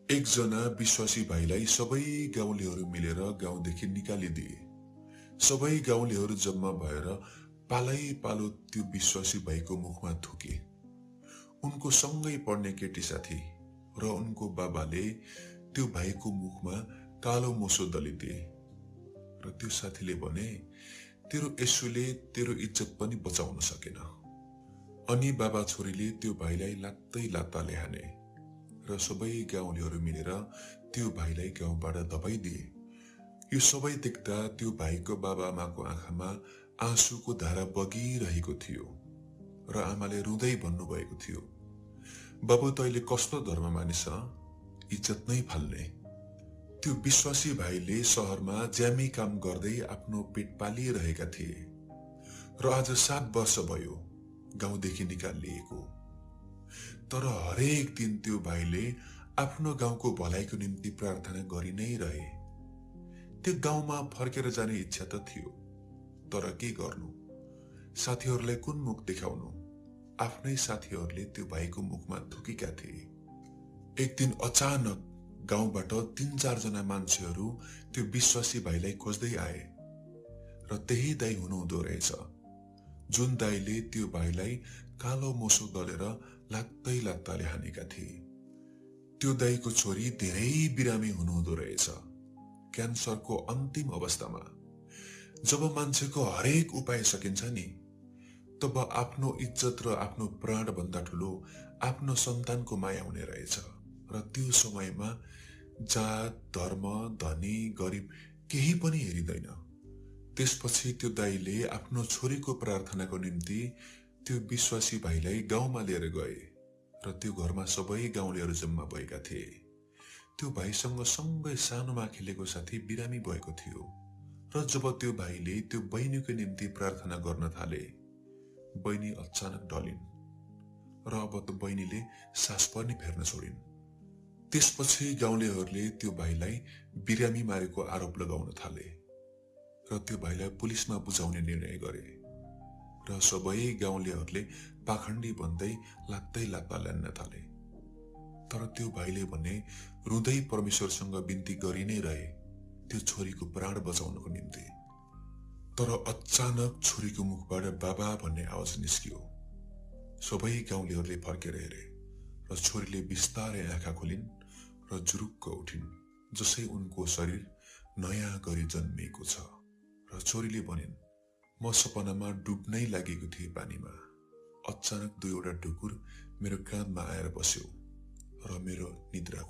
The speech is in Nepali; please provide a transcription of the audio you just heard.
एकजना विश्वासी भाइलाई सबै गाउँलेहरू मिलेर गाउँदेखि निकालिदिए। सबै गाउँलेहरू जम्मा भएर पालै पालो त्यो विश्वासी भाइको मुखमा थुके। उनको सँगै पढ्ने केटी साथी र उनको बाबाले त्यो भाइको मुखमा कालो मोसो दलिदिए र त्यो साथीले भने, तेरो यसुले तेरो इज्जत पनि बचाउन सकेन। अनि बाबा छोरीले त्यो भाइलाई लात्तै लात्ताले हाने र सबै गाउँलेहरू मिलेर त्यो भाइलाई गाउँबाट धपाइदिए। यो सबै देख्दा त्यो भाइको बाबाआमाको आँखामा आँसुको धारा बगिरहेको थियो र आमाले रुँदै भन्नुभएको थियो, बाबु तैले कस्तो धर्म मानिस, इज्जत नै फाल्ने। त्यो विश्वासी भाइले शहरमा ज्यामी काम गर्दै आफ्नो पेट पालिरहेका थिए र आज 7 वर्ष भयो गाउँदेखि निकालिएको। तर हरेक दिन त्यो भाइले आफ्नो गाउँको भलाइको निम्ति प्रार्थना गरि नै रहे। त्यो गाउँमा फर्केर जाने इच्छा त थियो, तर के गर्नु, साथीहरूलाई कुन मुख देखाउनु। आफ्नै साथीहरूले त्यो भाइको मुखमा थुकेका थिए। एक दिन अचानक गाउँबाट 3-4 जना मान्छेहरू त्यो विश्वासी भाइलाई खोज्दै आए र त्यही दाइ हुनुहुँदो रहेछ जुन दाइले त्यो भाइलाई कालो मोसो दलेर लात्तै लात्ताले हानेका थिए। त्यो दाइको छोरी धेरै बिरामी हुनुहुँदो रहेछ, क्यान्सरको अन्तिम अवस्थामा। जब मान्छेको हरेक उपाय सकिन्छ नि, तब आफ्नो इज्जत र आफ्नो प्राण भन्दा ठुलो आफ्नो सन्तानको माया हुने रहेछ। र त्यो समयमा जात, धर्म, धनी, गरिब केही पनि हेरिदैन। त्यसपछि त्यो दाइले आफ्नो छोरीको प्रार्थनाको निम्ति त्यो विश्वासी भाइलाई गाउँमा लिएर गए र त्यो घरमा सबै गाउँलेहरू जम्मा भएका थिए। त्यो भाइसँग सँगै सानोमा खेलेको साथी बिरामी भएको थियो र जब त्यो भाइले त्यो बहिनीको निम्ति प्रार्थना गर्न थाले, बहिनी अचानक ढलिन् र अब त बहिनीले सास पनि फेर्न छोडिन्। त्यसपछि गाउँलेहरूले त्यो भाइलाई बिरामी मारेको आरोप लगाउन थाले र त्यो भाइलाई पुलिसमा बुझाउने निर्णय गरे र सबै गाउँलेहरूले पाखण्डी भन्दै लात्तै लात्ता ल्यान्न थाले। तर त्यो भाइले भने रुँदै परमेश्वरसँग बिन्ती गरि नै रहे त्यो छोरीको प्राण बचाउनको निम्ति। तर अचानक छोरीको मुखबाट बाबा भन्ने आवाज निस्कियो। सबै गाउँलेहरूले फर्केर हेरे र छोरीले बिस्तारै आँखा खोलिन् र जुरुक्क उठिन्, जसै उनको शरीर नयाँ गरी जन्मिएको छ। र छोरीले भनिन्, म सपनामा डुब्नै लागेको थिएँ पानीमा। अचानक 2वटा ढुकुर मेरो काँधमा आएर बस्यो र मेरो निद्रा